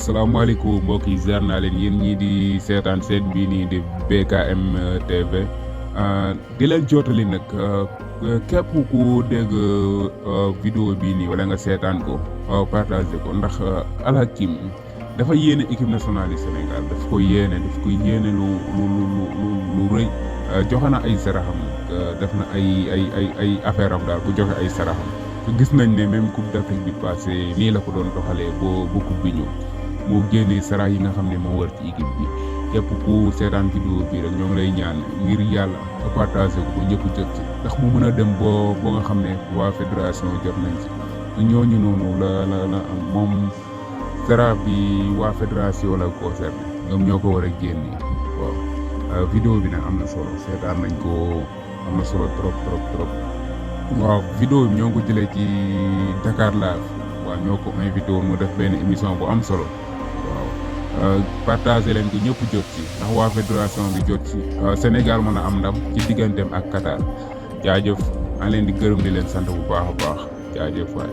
salaamaaleykum mbokk yi ziar naa leen yéen ñii di seetaan seen bii nii di BKM TV di leen jottali nag képp ku dégg vidéo bii nii wala nga seetaan ko partagé ko ndax Alhakim dafa yéene équipe nationale du Sénégal daf ko yéene lu rëy joxe na ay saraxam def na ay affaire am daal bu joxe ay saraxam gis nañ ne même coupe d'Afrique bi passé nii la ko doon doxalee boo coupe bi ñëw. moo génnee sarax yi nga xam ne moo war ci équipe bi képp ku seetaan vidéo bi rek ñoo ngi lay ñaan ngir yàlla nga partagé ko ñëpp jot ci ndax mu mën a dem boo nga xam ne waa fédération jot nañ ci ñooñu noonu la moom sarax bi waa fédération la concerné ñoom ñoo ko war a génne waaw vidéo bi nag am na solo seetaan nañ ko am na solo trop waaw vidéo bi ñoo ngi ko jëlee ci Dakar Live waaw ñoo ko invité woon mu def benn émission bu am solo partagé leen ko ñëpp jot ci ndax waa fédération bi jot ci Sénégal mën a am ndam ci digganteem ak Qatar jaajëf maa leen di gërëm di leen sant bu baax a baax jaajëf waay